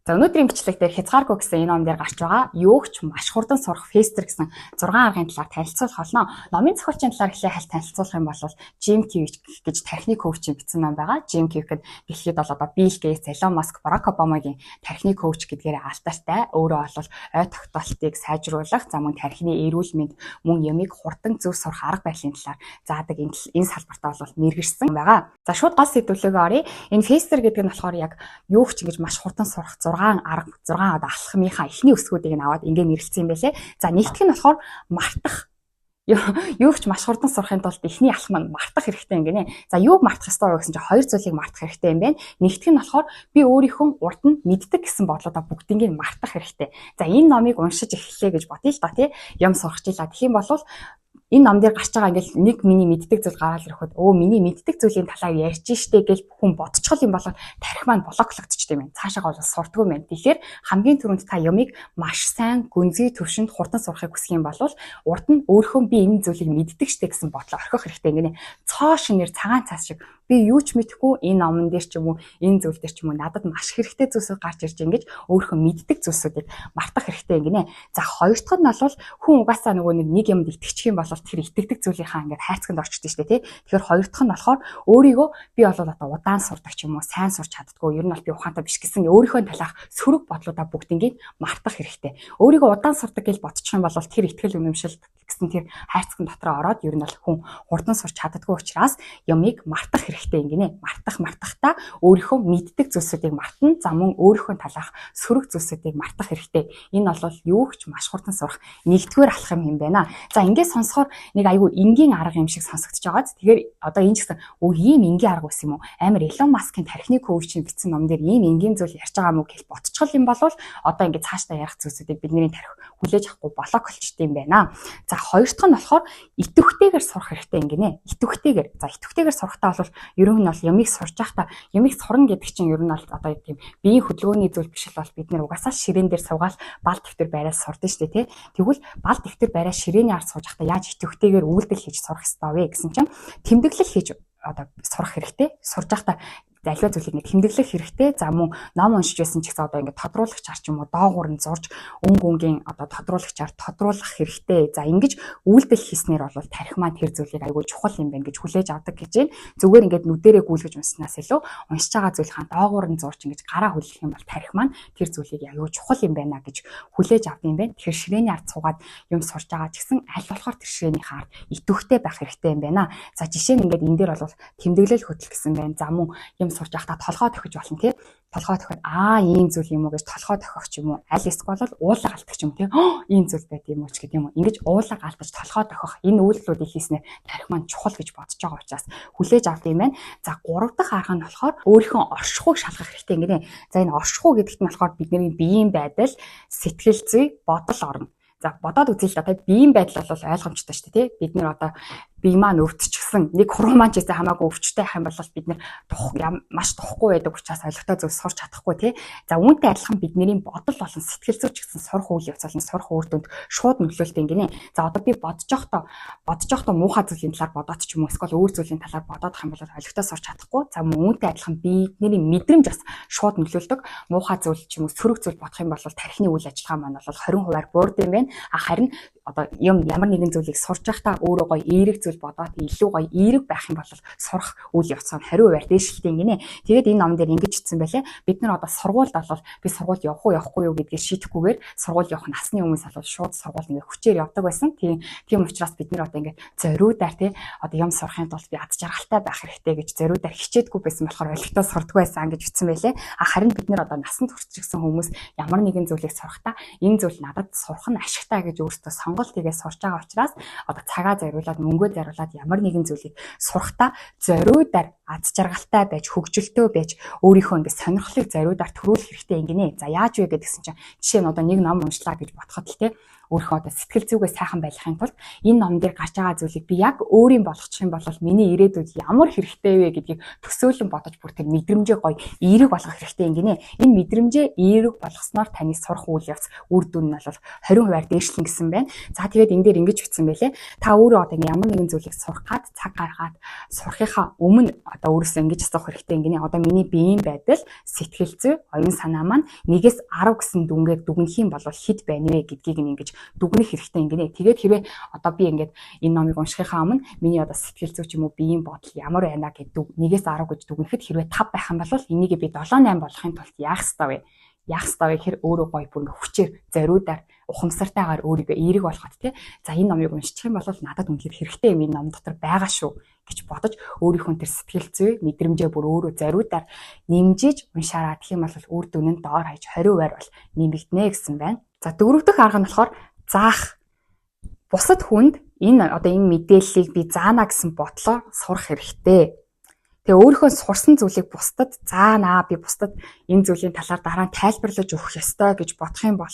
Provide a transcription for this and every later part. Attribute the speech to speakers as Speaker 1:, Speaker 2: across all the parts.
Speaker 1: За, өнөөдрийн бичлэг дээр хязгааргүй гэсэн энэ ном дээр гарч байгаа юу ч маш хурдан сурах Faster гэсэн 6 аргын талаар танилцуулах болно. Номын зохиолчийн талаар эхлээ хальт танилцуулах юм бол Jim Kwik гэж тархины коучийн бичсэн ном байгаа. Jim Kwik нь дэлхийд бол одоо Bill Gates, Elon Musk, Barack Obama-гийн тархины коуч гэдгээр алдартай. Өөрөө бол ой тогтоолтыг сайжруулах, за мөн тархины эрүүл мэнд, мөн юмыг хурдан зөв сурах арга барилын талаар заадаг, энэ салбартаа бол мэргэшсэн байгаа. За, шууд гол сэдвлөөгөө оръё. Энэ Faster гэдэг нь болохоор яг юу ч ингэж маш хурдан сурах 6 арга, 6 одоо алхмынхаа эхний үсгүүдийг нь аваад ингэ нэрлэсэн юм байлээ. За, нэгдэх нь болохоор мартах. Юу ч маш хурдан сурахын тулд эхний алхам нь мартах хэрэгтэй юм гинэ. За, юуг мартах ёстой вэ гэсэн чинь хоёр зүйлийг мартах хэрэгтэй юм байна. Нэгдэх нь болохоор би өөрийнхөө урд нь мэддэг гэсэн бодлуудаа бүгднийг мартах хэрэгтэй. За, энэ номыг уншиж эхэллээ гэж бодъё л доо, тий. Юм сурах жилаа. Тэгэх юм бол энэ ном дээр гарч байгаа ингээл нэг миний мэддэг зүйл гараад ирэхэд "Өө, миний мэддэг зүйлийн талаар ярьж штэ" гэж хүн бодчихол юм бол тархи маань блоклогдчихдог юм байна. Цаашаа бол сурдаггүй юм байна. Тэгэхээр хамгийн түрүүнд та юмыг маш сайн гүнзгий төвшөнд хурдан сурахыг хүсэх юм бол урд нь өөрийнхөө би энэ зүйлийг мэддэг штэ гэсэн бодлоо орхих хэрэгтэй ингэнэ. Цоо шинээр цагаан цаас шиг би юу ч мэдэхгүй, энэ номон дээр ч юм уу, энэ зүйл дээр ч юм уу надад маш хэрэгтэй зүйлсүүд гарч ирж ингэж өөрийнхөө мэддэг зүйлсүүдийг мартах хэрэгтэй ингэнэ. За, хоёр дахь нь бол хүн угаасаа нөгөө нэг юмд итгэчих юм бол тэр итгэдэг зүйлийнхаа ингээд хайрцагт орчдөг шүү дээ, тий. Тэгэхээр хоёр дахь нь болохоор өөрийгөө би бол одоо удаан сурдаг ч юм уу, сайн сурч чаддаггүй, ер нь бол би ухаантай биш гэсэн өөрийнхөө талаарх сөрөг бодлуудаа бүгднийг мартах хэрэгтэй. Өөрийгөө удаан сурдаг гэж бодчих юм бол тэр итгэл үнэмшил гэсэн тэр хайрцагт дотроо ороод ер нь бол хүн хурдан сурч чаддаггүй учраас юмыг мартах хэрэгтэй ингэнэ. Мартах мартахтаа өөрийнхөө мэддэг зүйлсүүдийг мартна. За, мөн өөрийнхөө талаарх сөрөг зүйлсүүдийг мартах хэрэгтэй. Энэ бол юу ч маш хурдан сурах нэгдүгээр алхам юм байна. За, ингээд сонсохоор нэг айгүй энгийн арга юм шиг сонсогдож байгаа. Тэгэхээр одоо энэ ч гэсэн өө ийм энгийн арга байсан юм уу? Амар Elon Musk-ын тархины коучийн бичсэн ном дээр ийм энгийн зүйл ярьж байгаа юм уу гэж ботчихол юм бол одоо ингээд цаашдаа ярих зүйлсүүдийг бидний тархи хүлээж авахгүй блок болчтой юм байна. За, хоёр дахь нь болохоор идэвхтэйгээр сурах хэрэгтэй ингэнэ. Идэвхтэйгээр. За, идэвхтэйгээр сурахтаа бол ер нь бол юмыг сурж байхдаа, юмыг сурна гэдэг чинь ер нь бол одоо тийм биеийн хөдөлгөөний зүйл биш л бол бид нэр угаасаа ширээн дээр суугаал бал дэвтэр бариад сурдсан шүү дээ, тий. Тэгвэл бал дэвтэр бариад ширээний ард сууж байхдаа яаж идэвхтэйгээр үйлдэл хийж сурах ёстой вэ гэсэн чинь тэмдэглэл хийж одоо сурах хэрэгтэй. Сурж байхдаа аливаа зүйлийг нэг тэмдэглэх хэрэгтэй. За, мөн ном уншиж байсан ч гэсэн одоо ингээд тодруулагчаар ч юм уу доогуур нь зурж, өнгө өнгийн одоо тодруулагчаар тодруулах хэрэгтэй. За, ингэж үйлдэл хийснээр бол тархи маань тэр зүйлийг айгүй чухал юм байна гэж хүлээж авдаг гэж байна. Зүгээр ингээд нүдэрээ гүйлгэж уншсанаас илүү уншиж байгаа зүйлийн доогуур нь зурж, ингэж гараа хөдлөх юм бол тархи маань тэр зүйлийг айгүй чухал юм байна гэж хүлээж авдаг юм байна. Тэгэхээр ширээний ард суугаад юм сурж байгаа ч гэсэн аль болохоор тэр ширээний ард идэвхтэй байх хэрэгтэй юм байна. За, жишээ нь ингээд энэ дээр бол тэмдэглэл хөтөл гэсэн байна. За, мөн юм сурж байхдаа толгой тохиж болно, тий. Толгой тохиод "Аа, ийм зүйл юм уу" гэж толгой тохих ч юм уу. Аль эсвэл бол уулаа галдаг ч юм, тий. "Ийм зүйл байд юм уу" ч гэдэг юм уу. Ингэж уулаа галтаж, толгой тохих энэ үйлдэлүүдийг хийснээр тархи маань чухал гэж бодож байгаа учраас хүлээж авдаг юм байна. За, гурав дахь арга нь болохоор өөрийнхөө оршихуйг шалгах хэрэгтэй ингэнэ. За, энэ оршихуй гэдэгт нь болохоор бидний биеийн байдал, сэтгэл зүй, бодол орно. За, бодоод үзье л да, биеийн байдал бол ойлгомжтой шүү дээ, тий. Бид нэр одоо бие маань өвдчихсэн, нэг хуруу маань ч гэсэн хамаагүй өвчтэй байх юм бол бид нэр тух маш тухгүй байдаг учраас ойлгохтой зүйл сурч чадахгүй, тий. За, үүнтэй адилхан бидний бодол болон сэтгэл зүй ч гэсэн сурах үйл явц болон сурах үр дүнд шууд нөлөөлдөг ингэнэ. За, одоо би бодож явахдаа муухай зүйлийн талаар бодоод ч юм уу, эсвэл өөр зүйлийн талаар бодоод юм бол ойлгохтой сурч чадахгүй. За, мөн үүнтэй адилхан бидний мэдрэмж бас шууд нөлөөлдөг. Муухай зүйл ч юм уу, сөрөг зүйл бодох юм бол тархины үйл ажиллагаа маань бол 20%-аар буурд юм байна. А харин одоо юм ямар нэгэн зүйлийг сурч байхдаа өөрөө гоё эерэг зүйл бодоод илүү гоё эерэг байх юм бол сурах үйл явц нь 20%-аар дээшилтэй ингэнэ. Тэгээд энэ ном дээр ингэж бичсэн байлээ. Бид нар одоо сургуульд бол би сургуульд явах уу, явахгүй юу гэдгийг шийдэхгүйгээр сургууль явах насны хүмүүс бол шууд сургууль ингээ хүчээр явдаг байсан. Тийм учраас бид нар одоо ингээ зориудаар, тий, одоо юм сурахын тулд би аз жаргалтай байх хэрэгтэй гэж зориудаар хичээдэггүй байсан болохоор ойлгохтой сурдаггүй байсан гэж бичсэн байлээ. А харин бид нар одоо насанд хүрчихсэн хүмүүс ямар нэгэн зүйлийг сурахдаа энэ зүйл надад сурах нь ашигтай гэж өөртөө сонголт хийгээд сурч байгаа учраас одоо цагаа зориулаад, мөнгөө зориулаад ямар нэгэн зүйлийг сурахдаа зориудаар, аз жаргалтай байж, хөгжилтэй байж, өөрийнхөө ингэ сонирхлыг зориудаар төрүүлэх хэрэгтэй ингэнэ. За, яаж вэ гэдгсэн чинь жишээ нь одоо нэг ном уншлаа гэж бодоход л, те, Өөрийнхөө одоо сэтгэл зүгээ сайхан байлгахын тулд энэ ном дээр гарч байгаа зүйлийг би яг өөрийн болгочих юм бол миний ирээдүйд ямар хэрэгтэй вэ гэдгийг төсөөлөн бодож бүр тэр мэдрэмжээ гоё эерэг болгох хэрэгтэй юм гинэ. Энэ мэдрэмжээ эерэг болгосноор таны сурах үйл явц үр дүн нь бол 20%-аар дээшлэн гэсэн байна. За, тэгээд энэ дээр ингэж бичсэн байлээ. Та өөрөө одоо ямар нэгэн зүйлийг сурах гад цаг гаргаад сурахынхаа өмнө одоо өөрөөсөө ингэж асуух хэрэгтэй юм гинэ. Одоо миний биеийн байдал, сэтгэл зүй, оюун санаа маань 1-ээс 10 гэсэн дүнгээр дүгнэх юм бол хэд байна вэ гэдгийг ингэж дүгнэх хэрэгтэй юм гинэ. Тэгээд хэрвээ одоо би ингээд энэ номыг уншихынхаа өмнө миний одоо сэтгэл зүй ч юм уу биеийн бодол ямар байна гэдэг 1-ээс 10 гэж дүгнэхэд хэрвээ 5 байх юм бол энийг би 7 8 болгохын тулд яах ёстой вэ? Яах ёстой вэ гэхээр өөрөө гоё бүр ингээ хүчээр, зориудаар, ухамсартайгаар өөрийгөө эерэг болгоход, тий. За, энэ номыг уншчих юм бол надад үнэхээр хэрэгтэй юм энэ ном дотор байгаа шүү гэж бодож өөрийнхөө тэр сэтгэл зүй, мэдрэмжээ бүр өөрөө зориудаар нэмжиж уншаараа. Гэх юм бол үр дүн нь доор хаяж 20%-аар бол нэмэгдэнэ гэсэн байна. За, дөрөв дэх арга нь болохоор заах. Бусад хүнд энэ одоо энэ мэдээллийг би заана гэсэн бодлоор сурах хэрэгтэй. Тэгээ өөрийнхөө сурсан зүйлийг бусдад заанаа, би бусдад энэ зүйлийн талаар дараа нь тайлбарлаж өгөх ёстой гэж бодох юм бол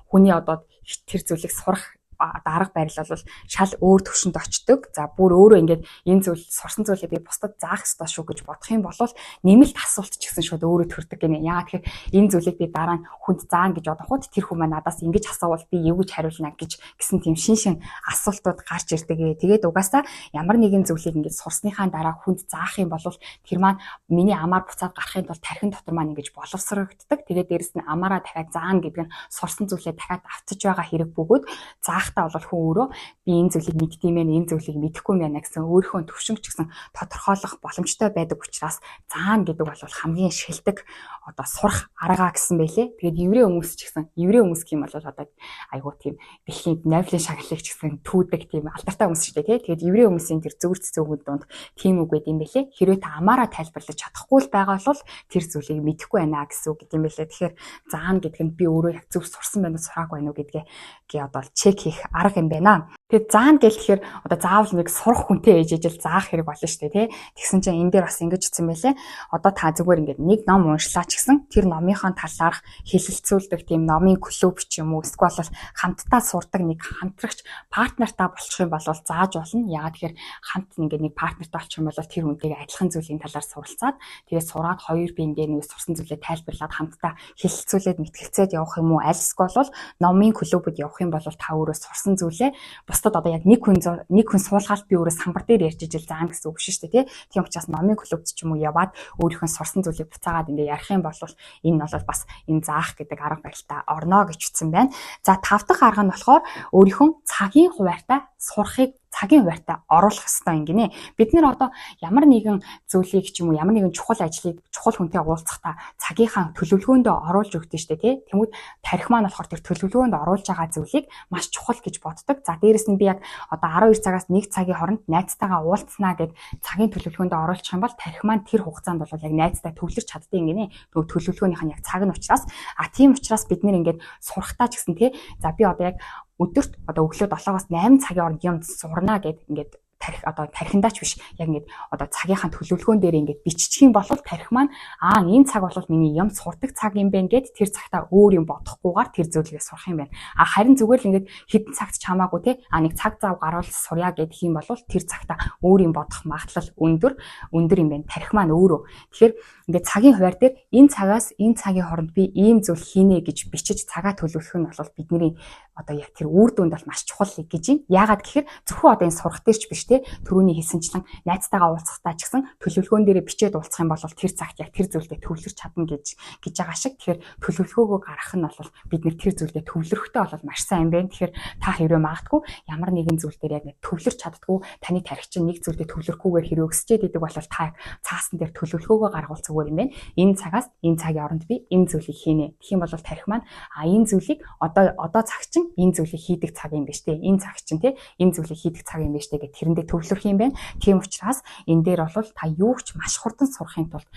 Speaker 1: хүний одоо тэр зүйлийг сурах дарга барил бол шал өөр төвшөнд очдог. За, бүр өөрөө ингээд энэ зүйл, сурсан зүйлийг би бусдад заах ёстой шүү гэж бодох юм бол нэмэлт асуулт ч гэсэн шууд өөрөө төрдөг гинэ. Яагаад тэгэхээр энэ зүйлийг би дараа нь хүнд заана гэж бодоход тэр хүн маань надаас ингэж асуувал би юу гэж хариулна гэж гэсэн тийм шин шин асуултууд гарч ирдэг. Тэгээд угаасаа ямар нэгэн зүйлийг ингээд сурсныхаа дараа хүнд заах юм бол тэр маань миний амаар буцаад гарахын тулд тархин дотор маань ингэж боловсрогддог. Тэгээд дээрэс нь амаараа дахиад заана гэдэг нь сурсан зүйлээ дахиад автаж байгаа хэрэг бөгөөд заах байхдаа бол хүн өөрөө би энэ зүйлийг мэддэм байх, энэ зүйлийг мэдэхгүй юм байна гэсэн өөрийнхөө төвшинг ч гэсэн тодорхойлох боломжтой байдаг учраас заана гэдэг бол хамгийн шилдэг одоо сурах арга гэсэн байлээ. Тэгээд еврей хүмүүс ч гэсэн, еврей хүмүүс гэх юм бол одоо айгуу тийм дэлхийн Нобелийн шагналыг ч гэсэн түүдэг тийм алдартай хүмүүс шүү дээ, тий. Тэгээд еврей хүмүүсийн тэр зөөр цэцүүгүүд дунд тийм үг байд юм бэлээ. Хэрвээ та амаараа тайлбарлаж чадахгүй л байгаа бол тэр зүйлийг мэдэхгүй байна гэсэн үг гэдэм бэлээ. Тэгэхээр заана гэдэг нь би өөрөө яг зөв сурсан байна уу, сураагүй байна уу гэдгээ гээ одоо check хийх арга юм байна. Тэгээд заана гэл тэгэхээр одоо заавал нэг сурах хүнтэй ээж ижил заах хэрэг болно шүү дээ, тий. Тэгсэн чинь энэ дээр бас ингэж хэлсэн байлээ. Одоо та зүгээр ингээд нэг ном уншлаа ч гэсэн тэр номынхоо талаарх хэлэлцүүлдэг тийм номын клуб ч юм уу, эсвэл бол хамтдаа сурдаг нэг хамтрагч partner тай болчих юм бол зааж болно. Яагаад тэгэхээр хамт ингээд нэг partner тай болчих юм бол тэр хүнтэйгээ адилхан зүйлийн талаар суралцаад, тэгээд сураад хоёр биендээ нэг сурсан зүйлээ тайлбарлаад, хамтдаа хэлэлцүүлээд, мэтгэлцээд явах юм уу, аль эсвэл бол номын клубд явах юм бол та өөрөө сурсан зүйлээ бусдад одоо яг нэг хүн суулгаад би өөрөө самбар дээр ярьж ижил заана гэсэн үг шүү дээ, тий. Тийм учраас номын клубд ч юм уу яваад өөрийнхөө сурсан зүйлийг буцаагаад ингээ ярих юм бол энэ нь бол бас энэ заах гэдэг арга барилтаа орно гэж хэлсэн байна. За, тав дахь арга нь болохоор өөрийнхөө цагийн хуваарьтай сурахыг цагийн хуваарьтай оруулах ёстой юм гинэ. Бид нэр одоо ямар нэгэн зүйлийг ч юм уу, ямар нэгэн чухал ажлыг чухал хүнтэй уулзахдаа цагийнхаа төлөвлөгөөндөө оруулж өгдөг шүү дээ, тий. Тэнгүүд тархи маань болохоор тэр төлөвлөгөөнд оруулж байгаа зүйлийг маш чухал гэж боддог. За, дээрэс нь би яг одоо 12 цагаас 1 цагийн хооронд найзтайгаа уулзнаа гэд цагийн төлөвлөгөөндөө оруулчих юм бол тархи маань тэр хугацаанд бол яг найзтай төвлөрч чаддیں гинэ. Нөгөө төлөвлөгөөнийх нь яг цаг нь учраас. А тийм учраас бид нэр ингээд сурахтаа ч гэсэн, тий. За, би одоо яг өдөрт одоо өглөө 7-оос 8 цагийн хооронд юм сурна гэд ингээд тархи, одоо тархиндаа ч биш, яг ингээд одоо цагийнхаа төлөвлөгөөн дээр ингээд биччих юм бол тархи маань аа, энэ цаг бол миний юм сурдаг цаг юм байна гэд тэр цагтаа өөр юм бодохгүйгээр тэр зүйлгээ сурах юм байна. А харин зүгээр л ингээд хэдэн цагт ч хамаагүй, те, а нэг цаг зав гарвал сурья гэдэг юм бол тэр цагтаа өөр юм бодох магадлал өндөр өндөр юм байна. Тархи маань өөрөө. Тэгэхээр ингээд цагийн хуваар дээр энэ цагаас энэ цагийн хооронд би ийм зүйл хийнэ гэж бичиж цагаа төлөвлөх нь бол бидний одоо яг тэр үр дүнд бол маш чухал гэж юм. Яагаад гэхээр зөвхөн одоо энэ сурах дээр ч биш, те, түрүүний хэлсэнчлэн найзтайгаа уулзахдаа ч гэсэн төлөвлөгөөн дээрээ бичээд уулзах юм бол тэр цагт яг тэр зүйлдээ төвлөрч чадна гэж байгаа шиг. Тэгэхээр төлөвлөгөөгөө гаргах нь бол бид нэр тэр зүйлдээ төвлөрөхтэй бол маш сайн юм байна. Тэгэхээр та хэрвээ магадгүй ямар нэгэн зүйл дээр яг нэг төвлөрч чаддгүй, таны тархи чинь нэг зүйлдээ төвлөрөхгүйгээр хэрвээ өсчээд идэг бол та цаасан дээр төлөвлөгөөгөө гаргавал зүгээр юм байна. Энэ цагаас энэ цагийн оронд би энэ зүйлийг хийнэ. Тэгэх юм бол тархи маань а, энэ зүйлийг одоо цаг чинь энэ зүйлийг хийдэг цаг юм биш те. Энэ цаг чинь, те, энэ зүйлийг хийдэг цаг юм биш те гэх тэрэндээ төвлөрөх юм байна. Тийм учраас энэ дээр бол та юу ч маш хурдан сурахын тулд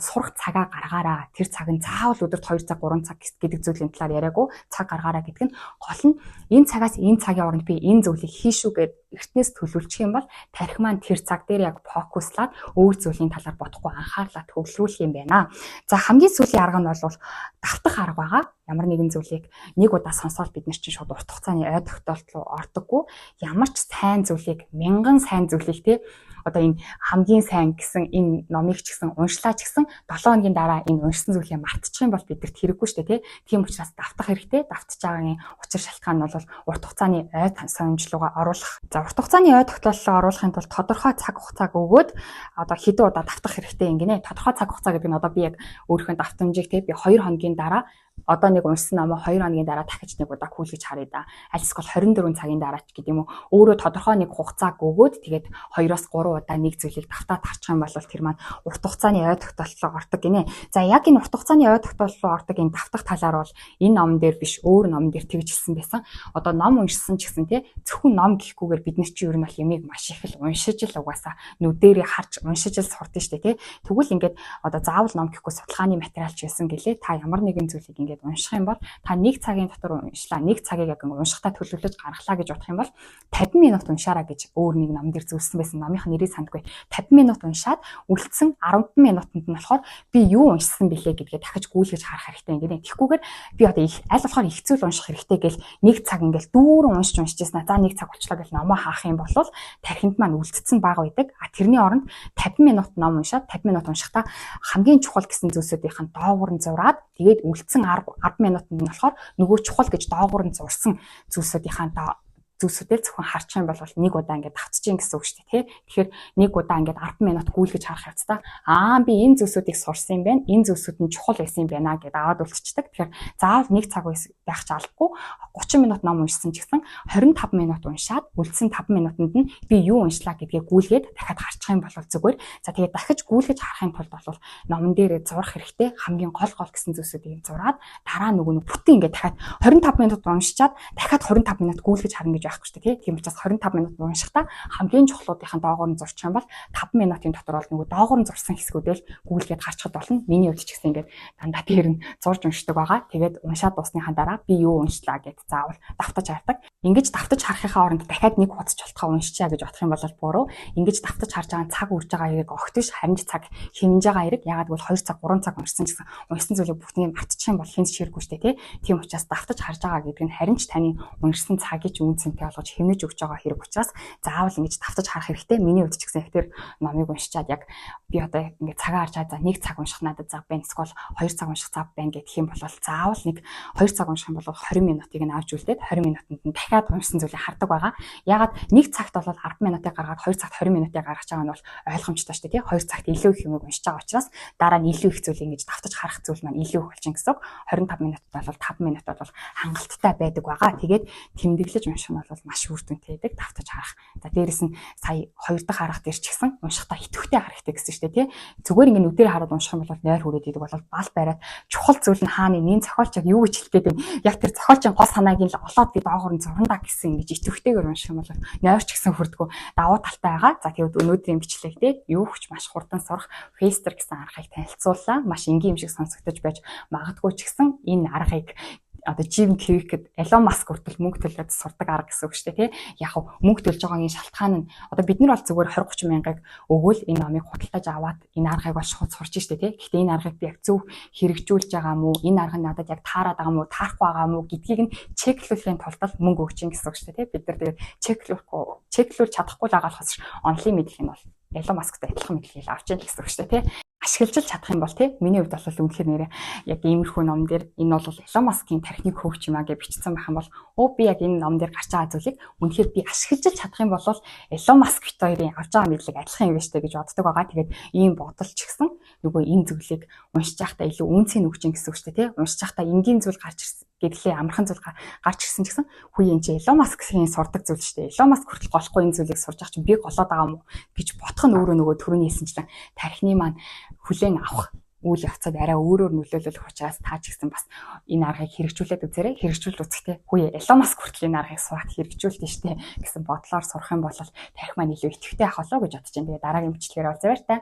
Speaker 1: сурах цагаа гаргаараа. Тэр цаг нь заавал өдөрт 2 цаг, 3 цаг гэдэг зүйлийн талаар яриаггүй. Цаг гаргаараа гэдэг нь гол нь энэ цагаас энэ цагийн хооронд би энэ зүйлийг хийшүү гэд эртнээс төлөвлөчих юм бол тархи маань тэр цаг дээр яг focus лаад өөр зүйлийн талаар бодохгүй анхаарлаа төвлөрүүлэх юм байна. За, хамгийн сүүлийн арга нь бол давтах арга байгаа. Ямар нэгэн зүйлийг нэг удаа сонсоод бид нар чинь шууд урт хугацааны ой тогтоолт руу ордоггүй. Ямар ч сайн зүйлийг, мянган сайн зүйлийг те, одоо энэ хамгийн сайн гэсэн энэ номыг ч гэсэн уншлаа ч гэсэн 7 хоногийн дараа энэ уншсан зүйлээ мартчих юм бол бидэрт хэрэггүй шүү дээ, тий. Тийм учраас давтах хэрэгтэй. Давтж байгаагийн учир шалтгаан нь бол урт хугацааны ой санамжлууга оруулах. За, урт хугацааны ой тогтооллоо оруулахын тулд тодорхой цаг хугацааг өгөөд одоо хэдэн удаа давтах хэрэгтэй ингэнэ. Тодорхой цаг хугацаа гэдэг нь одоо би яг өөрийнхөө давтамжийг тий, би 2 хоногийн дараа одоо нэг уншсан номоо 2 хоногийн дараа дахиж нэг удаа гүйлгэж харъя да. Аль эсвэл 24 цагийн дараа ч гэдэг юм уу. Өөрөө тодорхой нэг хугацааг өгөөд тэгээд 2-оос 3 удаа нэг зүйлийг давтаад харчих юм бол тэр маань урт хугацааны ой тогтооллоо ордог гинэ. За, яг энэ урт хугацааны ой тогтооллоо ордог энэ давтах талаар бол энэ номон дээр биш, өөр номон дээр тэгж хэлсэн байсан. Одоо ном уншсан ч гэсэн те, зөвхөн ном гэхгүйгээр бид нар чи ер нь бол юмыг маш их л уншиж л угаасаа нүдэрээ харж уншиж л сурдсан шүү дээ, те. Тэгвэл ингээд одоо заавал ном гэхгүй, судалгааны материал ч байсан гэлээ, та ямар нэгэн зүйлийг ингээд унших юм бол та нэг цагийн дотор уншлаа, нэг цагийг яг ингээд уншихтаа төлөвлөж гаргалаа гэж бодох юм бол 50 минут уншаараа гэж өөр нэг ном дээр зөвлөсөн байсан. Номынх нэрийг сандгүй. 50 минут уншаад үлдсэн 10 минутанд нь болохоор би юу уншсан бэлээ гэдгээ дахиж гүйлгэж харах хэрэгтэй ингээд. Тэгэхгүйгээр би одоо их аль болохоор их зүйл унших хэрэгтэй гэл нэг цаг ингээд дүүрэн уншиж уншиж яснаа. За, нэг цаг болчлоо гэл номоо хаах юм бол тархинд маань үлдсэн бага байдаг. А тэрний оронд 50 минут ном уншаад, 50 минут уншихдаа хамгийн чухал гэсэн зүйлсүүдийнх нь доогуур нь зураад, тэгээд үлдсэн 10 минутанд нь болохоор нөгөө чухал гэж доогуур нь зурсан зүйлсүүдийнхаа зүйлсүүдээ зөвхөн харчих юм бол нэг удаа ингээд давтчих гэсэн үг шүү дээ, тий. Тэгэхээр нэг удаа ингээд 10 минут гүйлгэж харах явцдаа аа, би энэ зүйлсүүдийг сурсан юм байна. Энэ зүйлсүүд нь чухал байсан юм байна гэдээ аваад үлдчихдэг. Тэгэхээр заавал нэг цаг байх ч албагүй, 30 минут ном уншсан ч гэсэн 25 минут уншаад үлдсэн 5 минутанд нь би юу уншлаа гэдгээ гүйлгээд дахиад харчих юм бол зүгээр. За, тэгээд дахиж гүйлгэж харахын тулд бол номон дээр зурах хэрэгтэй. Хамгийн гол гол гэсэн зүйлсүүдийг зураад, дараа нөгөө нэг бүтэн ингээд дахиад 25 минут уншичаад дахиад 25 минут гүйлгэж харна гэж байхгүй шүү дээ, тий. Тийм учраас 25 минут уншихдаа хамгийн чухлуудынхаа доогоор нь зурчих юм бол 5 минутын дотор бол нөгөө доогоор нь зурсан хэсгүүдэл гүйлгээд гарчхад болно. Миний хувьд ч гэсэн ингээд дандаа тэр нь зурж уншдаг байгаа. Тэгээд уншаад дуусныхаа дараа би юу уншлаа гэд заавал давтаж хардаг. Ингэж давтаж харахынхаа оронд дахиад нэг хуудас чолтгоо уншичаа гэж бодох юм бол буруу. Ингэж давтаж харж байгаа цаг үрж байгаа хэрэг огт биш, харин ч цаг хэмнэж байгаа хэрэг. Яагаад гэвэл 2 цаг, 3 цаг уншсан ч гэсэн уншсан зүйлийг бүгднийг мартчих юм бол хэн ч хэрэггүй шүү дээ, тий. Тийм учраас давтаж харж байгаа гэдэг нь харин ч таны уншсан цагийг ч үн цэнтэй болгож хэмнэж өгч байгаа хэрэг учраас заавал ингэж давтаж харах хэрэгтэй. Миний хувьд ч гэсэн их тэр номыг уншичаад яг би одоо ингээд цагаа харж, за, нэг цаг унших надад зав байна. Эсвэл 2 цаг унших зав байна гэх юм бол заавал нэг 2 цаг унших юм бол 20 минутыг нь авч үлдээд 20 минутанд нь дахиад уншсан зүйлийг хардаг байгаа. Яагаад нэг цагт бол 10 минутыг гаргаад 2 цагт 20 минутыг гаргаж байгаа нь бол ойлгомжтой шүү дээ, тий. 2 цагт илүү их юмыг уншиж байгаа учраас дараа нь илүү их зүйлийг ингэж давтаж харах зүйл маань илүү их болчихно гэсэн үг. 25 минутад бол 5 минут бол хангалттай байдаг байгаа. Тэгээд тэмдэглэж унших нь бол маш үр дүнтэй байдаг, давтаж харах. За, дээрэс нь сая хоёр дахь арга дээр ч гэсэн уншихдаа идэвхтэй харах хэрэгтэй гэсэн шүү дээ, тий. Зүгээр ингэ нүдээр хараад унших юм бол нойр хүрээд идэг бол бал бариад чухал зүйл нь хаана, энэ зохиолч яг юу гэж хэлэх гээд байна. Яг тэр зохиолчийн гол санааг нь л олоод би доогоор нь зурна гэсэн ингэж идэвхтэйгээр унших юм бол нойр ч гэсэн хүрдгүү, давуу талтай байгаа. За, тэгвэл өнөөдрийн бичлэг дээр юу ч маш хурдан сурах Faster гэсэн аргыг танилцууллаа. Маш энгийн юм шиг сонсогдож байж магадгүй ч гэсэн энэ аргыг одоо Jim Kwik, Elon Musk хүртэл мөнгө төлөөд сурдаг арга гэсэн үг шүү дээ, тий. Яг мөнгө төлж байгаагийн шалтгаан нь одоо бид нар бол зүгээр 20 30 мянгыг өгөөл энэ номыг худалдаж аваад энэ аргыг бол шууд сурч штэ, тий. Гэхдээ энэ аргыг би яг зөв хэрэгжүүлж байгаа мүү? Энэ арга нь надад яг таарад байгаа мүү? Таарахгүй байгаа мүү гэдгийг нь check лүүлэхийн тулд мөнгө өгч ин гэсэн үг шүү дээ, тий. Бид нар тэгээд check лүүлэхгүй, check лүүлж чадахгүй л байгаа болохоос онлайн мэдлэг нь бол Elon Musk-тай адилхан мэдлэгийг авч яах гэсэн үг шүү дээ, тий. Ашиглаж чадах юм бол, тий, миний хувьд бол үнэхээр нэрээ яг иймэрхүү ном дээр энэ бол Elon Musk-ийн тархины coach юм а гэж бичсэн байх юм бол өө, би яг энэ ном дээр гарч байгаа зүйлийг үнэхээр би ашиглаж чадах юм бол Elon Musk бит хоёрын авч байгаа мэдлэг адилхан юм байна штэ гэж боддог байгаа. Тэгээд ийм бодол ч гэсэн нөгөө энэ зүйлийг уншиж байхдаа илүү үнцийг өгч ин гэсэн үг шүү дээ, тий. Уншиж байхдаа энгийн зүйл гарч ирсэн гэдлээ, амархан зүйл гарч ирсэн ч гэсэн хүү, энэ чи Elon Musk-ийн сурдаг зүйл шүү дээ. Elon Musk хүртэл голохгүй энэ зүйлийг сурж байгаа чинь би голоод байгаа юм уу гэж бодох нь өөрөө нөгөө түрүүний хэлсэнчлэн тархины маань хүлээн авах үйл явцад арай өөрөөр нөлөөлөх учраас та ч гэсэн бас энэ аргыг хэрэгжүүлээд үзээрэй. Хэрэгжүүлж үзэхдээ хүү, Elon Musk хүртэл энэ аргыг сураад хэрэгжүүлдэ штэ гэсэн бодлоор сурах юм бол тархи маань илүү идэвхтэй авах болоо гэж бодож байна. Тэгээ дараагийн бичлэгээр уулзъя, баяртай.